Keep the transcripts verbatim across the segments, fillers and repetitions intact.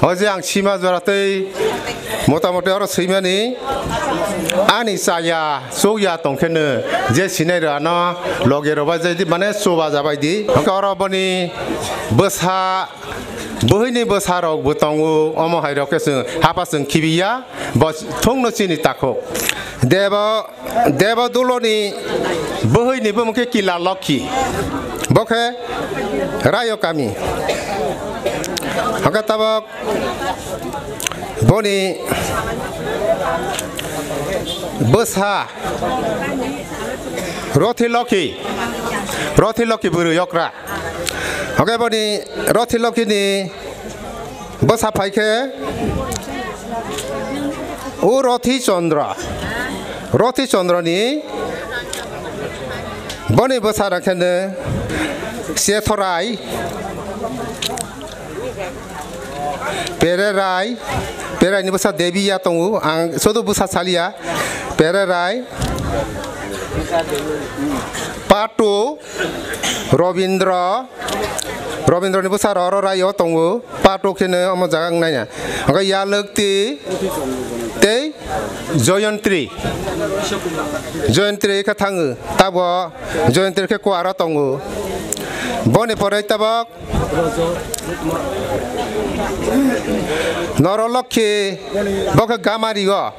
O je ang sima jora tei motamoti oro swimani ani chaya chukya tongkheno je sinai rw ano loge rw bai jai di mane chuba jabai di. Hwnkhe oro boni bwsa, bwhwini bwsarok bo tongo, omo hai rok khe chwng hapha chwng khibiya, bo thungno chini takhuk. Debo, Debo duloni bwhwini bumung khe Kila Lokhi, bo khe Rayo kami. Hwnkhe tabok boni bwsa Rothi Lokhi, Rothi Lokhi bwrwi okra. Hwnkhe boni Rothi Lokhini bwsa phai khe o Rothi Chandra, Rothi Chandrani boni bwsa rok khe no Chethorai, Pererai, Pererai ni bwsa Debiya tongo, ang sudu bwsa saliya, Pererai, Patu, Robindra, Robindra ni bwsa rok oro Rayo tongo, Patu khe no omo jaga wng nai ya. Hwnkhe Yalwkti tei Joyantri, Joyantri khe thango, tabo Joyantri khe kuaro tongo. Boni pore tabok Norolokhi, bo khe Gamari o.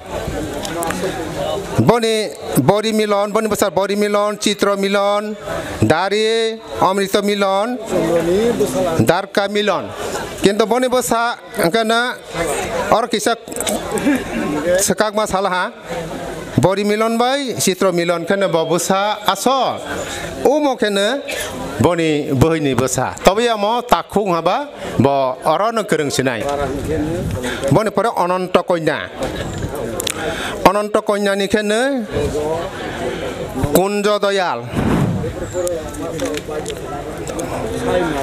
Boni Bori Milon, boni bwsa Bori Milon, Chitro Milon, Dari, Amrito Milon, Darka Milon. Kintu boni bwsa hwnkhe na oro kisa swkakma salaha. Bori Milon bai Chitro Milon kheno bo bwsa asol. Omo kheno boni bwhwini bwsa. Tobwi amo takhuk haba bo orono kwrwng sinai. Boni pore Ononto Konya. Ononto Konyani kheno Kunjo Doyal.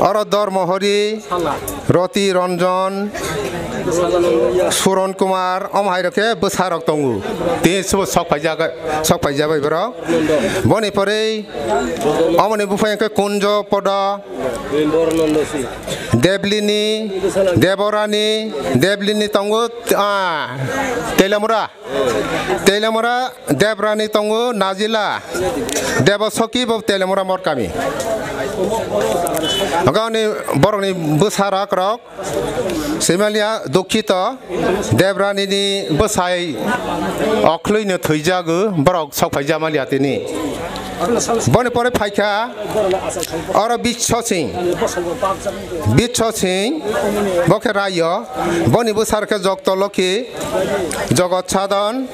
Oro Dormohori, Roti Ranjan, Suron Kumar, omo hai rok khe bwsa rok tongo. Tini subo sok phaijak, sok phaijak bai borok. Boni pore omoni bupha hwnkhe Kunjo Podo, Deblini, Deborani, Deblini tongo, ah, Telamura. Telamura Debrani tongo, Najila Debosoki bo Telamura mor kami. Hwnkhe ani borokni bwsa rak rok Similia Dukkito Debrani ni bwsai okhloino thwijago, borok sok phaijak maliya tini. Boni pore phaikha oro Biswa Singh, Biswa Singh, bo khe Rayo, boni bwsa rok khe Jokto Lokhi, Jogot Sadon,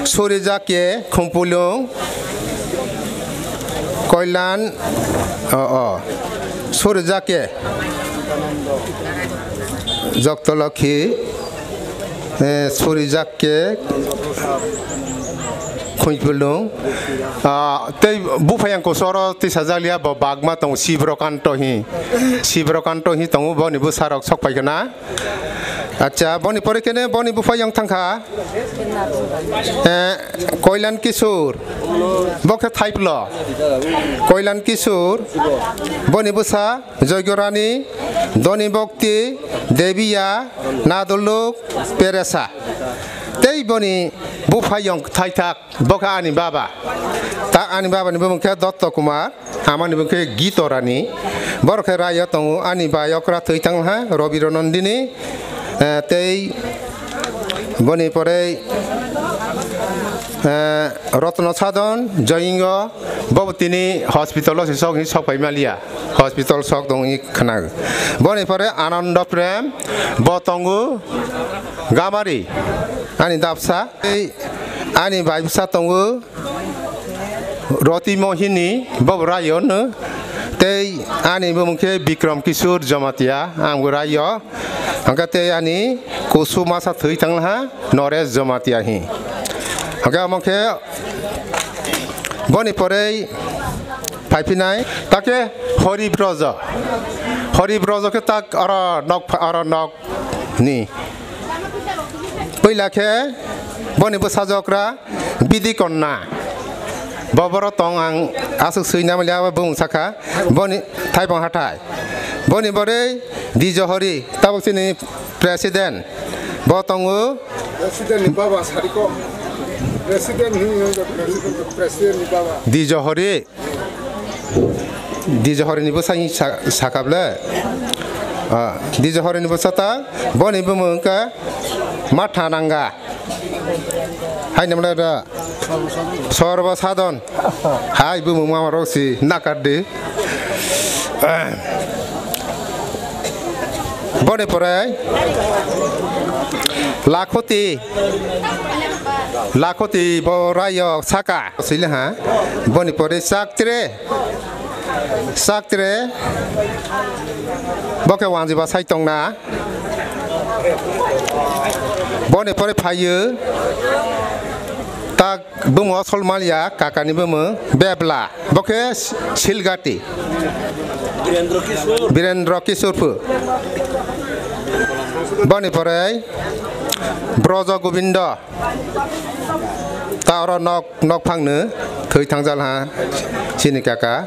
Suri Jakye, Khumpulung, Koilan, o, o, Suri Jakye, Jokto Lokhi, eh, Suri Jakye, Khumpulung, ah, tei buphayang kosoro tisa jakliya bo bagma tongo Sibrokanto hi, Sibrokanto hi tongo, boni bwsa rok sok paikha na. Acha, boni pore kene boni bupha yang thangkha. Eh, Koilan Kisur. Bo khe Thaiplo. Koilan Kisur. Boni bwsa Joygorani, Doni Bokti, Debiya, Naduluk, Peresa. Tei boni bupha yang thaithak. Bo khe ani baba. Ta ani baba ni bumung khe Dotto Kumar. Amani bo khe Gito Rani, borok khe Rayo tongo, ani bai okra twi tang ha, Robiro Nandini, eh, tei boni pore, eh, Rotno Sadon, Joyingo, bo tini hospital o se sok, sok pai maliya, hospital sok tong i khna. Boni pore Anando Prem, bo tongo Gamari, ani dapsa, tei ani bai bwsa tongo, Roti Mohini, bo Rayo no. Tei ani bumung khe Bikram Kishore Jamatia, ang bo Rayo. Hwnkhe tei ani kusu masa thwi tang ha, Noresh Jamatia hi. Hwnkhe omo khe boni pore phaiphinai, ta khe Hori Brojo. Hori Brojo khe tak oro nok pha-, oro nok ni. Puila khe boni bwsajokra Bidi Konna. Bo boro tong ang aswk swi namali abo bumung sakha. Boni Thaibong Hathai. Boni borei Dijohori. Tabuk chini President. Bo tongo. President ni baba sariko. President ni, president, president ni baba. Dijohori. Dijohori ni bwsa ni sa-, sakable. Ah, Dijohori ni bwsa ta. Boni bumung ka Mathananga. Hai namla da. Sorbo Sadon. Hai bumung mama roksi nakardi. Boni pore Lakhoti, Lakhoti bo rayo saka sile ha. Boni pore Saktre, Saktre bo khe wanjiba sai tongna. Boni pore phayo tak Bumung Solmaliya kakani bumung Bebla, bo khe Silgati. Birendra Kishore. Birendra Kishore phu. Boni pore Brojo Gobindo. Ta oro nok, nok phangno thwi thangjal ha chini kaka.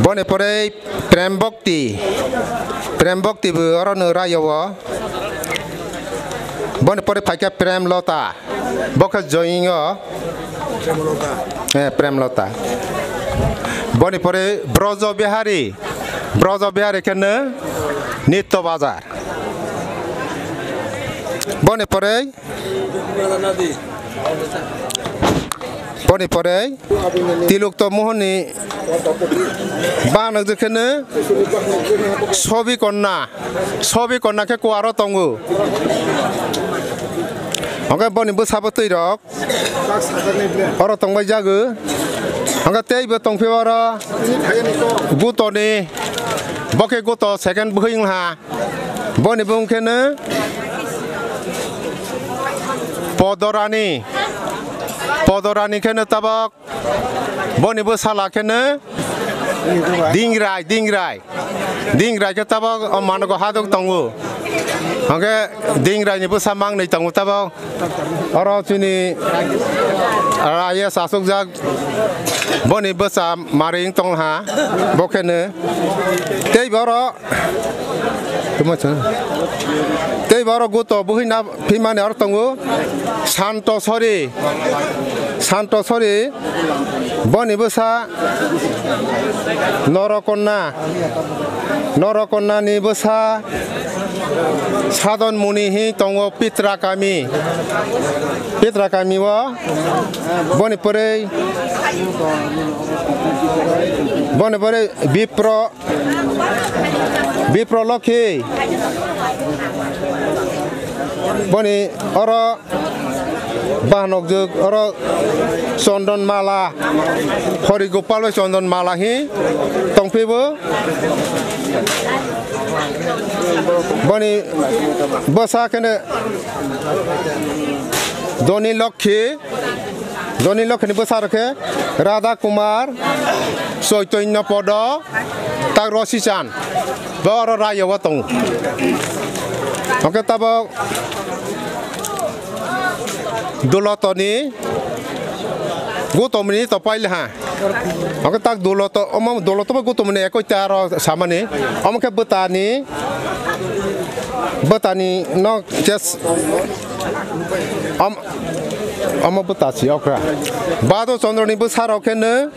Boni pore Prem Bhakti. Prem Bhakti bo oro no rayo o. Boni pore phaikha Prem Lota. Bo khe Joyingo. Eh, Prem Lota. Boni pore Brojo Bihari. Brojo Bihari khe no Nitto Bazar. Boni pore, boni pore Tilukto Mohoni banok je khe no Sobi Konna. Sobi Konna khe kuaro tongo. Hwnkhe boni bwsabo twi rok. Oro tongbai jago. Hwnkhe teibo tongphi oro. Gutoni. Bo khe guto second bwkhwing ha. Boni bung khe no Podorani. Podorani khe no tabok. Boni bwsala khe no Dingrai, Dingrai. Dingrai khe tabok o manogo hadok tongo. Hwnkhe Dingrai ni bwsa mangnwi tongo tabok. Oro chini raya sasukjak boni bwsa maring tongha bo khe no. Tei boro tei boro guto buhina phimani oro tongo. Santo Sori. Santo Sori. Boni bwsa Norokonna. Norokonna ni bwsa Sadon Muni hi tongo Pitra kami. Pitra kami o boni pore, boni pore Bipro, Bipro Lokhi. Boni oro Bahanok jwk oro Chondon Mala, Hori Gopal bai Chondon Mala hi tongphibo. Boni bwsa kheno Doni Lokhi, Doni Lokhi ni bwsa rokhe Radha Kumar, Choitonyo Podo, tak Rosichan. Bo oro rayo o tongo. Hwnkhe tabok Dulotoni Gutomni to paile ha. Hwnkhe tak Duloto, omo Duloto bo Gutomni ekoi ta aro samani. Omo khe bwtani, bwtani no ches-, om-, omo bwta si okra. Bado Chondroni bwsa rok khe no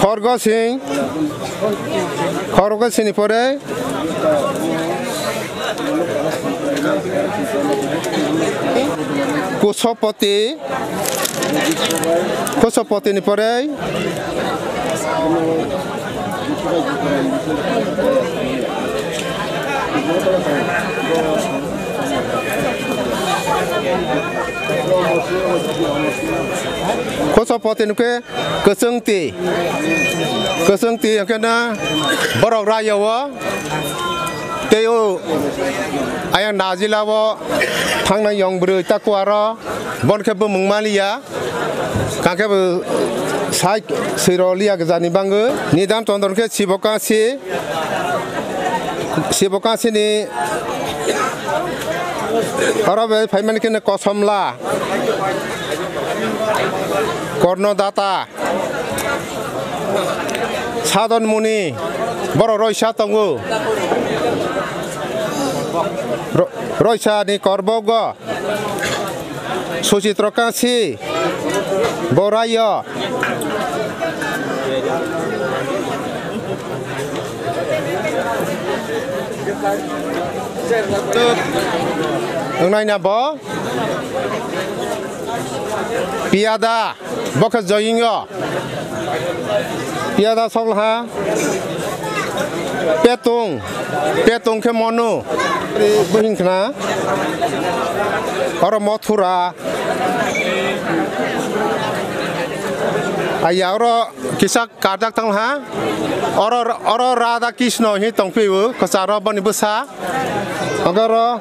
Khorgo Singh, Khorgo Singh ni pore Kusopoti, Kusopoti ni pore Kusopoti ni khe Kwchwngtwi, kwchwngtwi hwnkhe no borok rayo o tei o ayang najila o thangnai yong bwrwi ta kuaro bon khe bumung maliya, kang khe bo sai swiro liya gwjani bangwi. Nidan Chondron khe sibo kasi, sibo kasini oro bai phaimani khe no Kosomla. Kornodata, Sadon Muni, borok roisa tongo. Ro-, Roisa ni Korbogo, Suchitro Kansi, Borayo. Wngnaina bo Piyada. Bo khe joyingo. Piyada sokla ha. Petung. Petung khe monu. Bo hing khna. Oro mothura. Aya oro kisa karjak tang ha. Oro, oro Radha Krishna hi tong phio. Kwcharo boni bwsa. Hwnkhe oro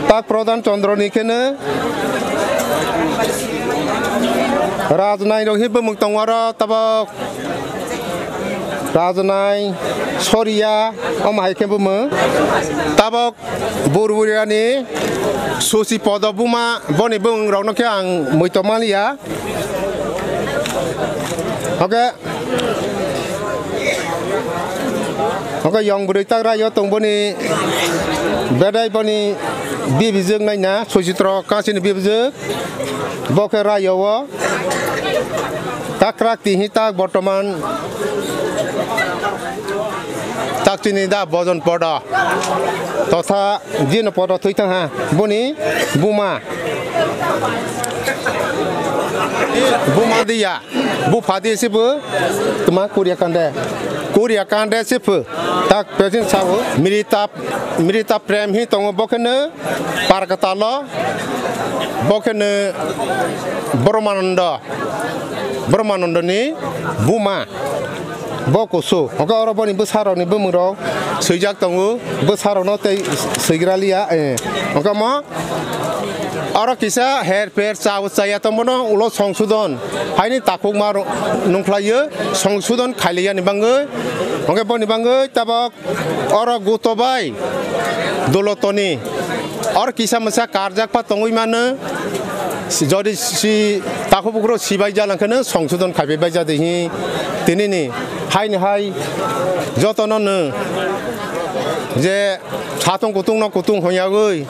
tak Pradhan Chandra ni khe no Rajnai rok hi bumung tongo oro tabok Rajnai Soria omo hai khe bumung tabok Burburia ni Susi Podo buma boni bumung rok no khe ang muitok man liya. Hwnkhe Hwnkhe yong bwrwi tak raio tong boni bedai boni bibijwk naina Suchitro Kansi ni bibijwk. Bo khe raio o tak krak tini tak bortoman tak chini da bojon podo totha jino podo thwi thang ha boni buma buma diya. Bupha di sibu tuma Korea kande. Korea kande sibu tak pesin sao. Mirita, Mirita Prem hi tongo bo khe no Parkatalo. Bo khe no Brahmananda. Brahmananda ni buma. Bo kusu. Hwnkhe oro boni bwsarok ni bumung rok swijak tongo. Bwsarok no tei swigra liya. Eh. Hwnkhe mo Oro kisa her pher cha o chaya tongmano ulo songsodon haini takhukma ro-, nungkhlaio songsodon khailiyani bangwi. Hwnkhe boni bangwi tabok oro guto bai dulotoni oro kisa mwsa karjak pha tongwi mano. Si-, jodi si takhuk bukhuk rok sibai jala hwnkhe no songsodon khaibai bai jadi hi tinini haini hai jotono no je Satung kutung no kutung hoyagwi,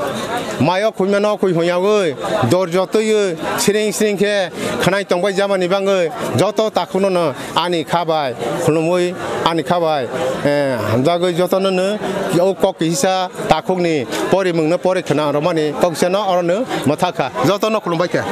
mayo khuima no khui hoyagwi, dorjo twiwi siring siring khe khwnai tongbai jamani bangwi joto takhukno no ani kha bai khulumwi ani kha bai, eh, hamjagwi jotono no o kok kisa takhukni porimung no pori khna rwmani kok kisa no oro no mwthakha jotono khulumbai kha.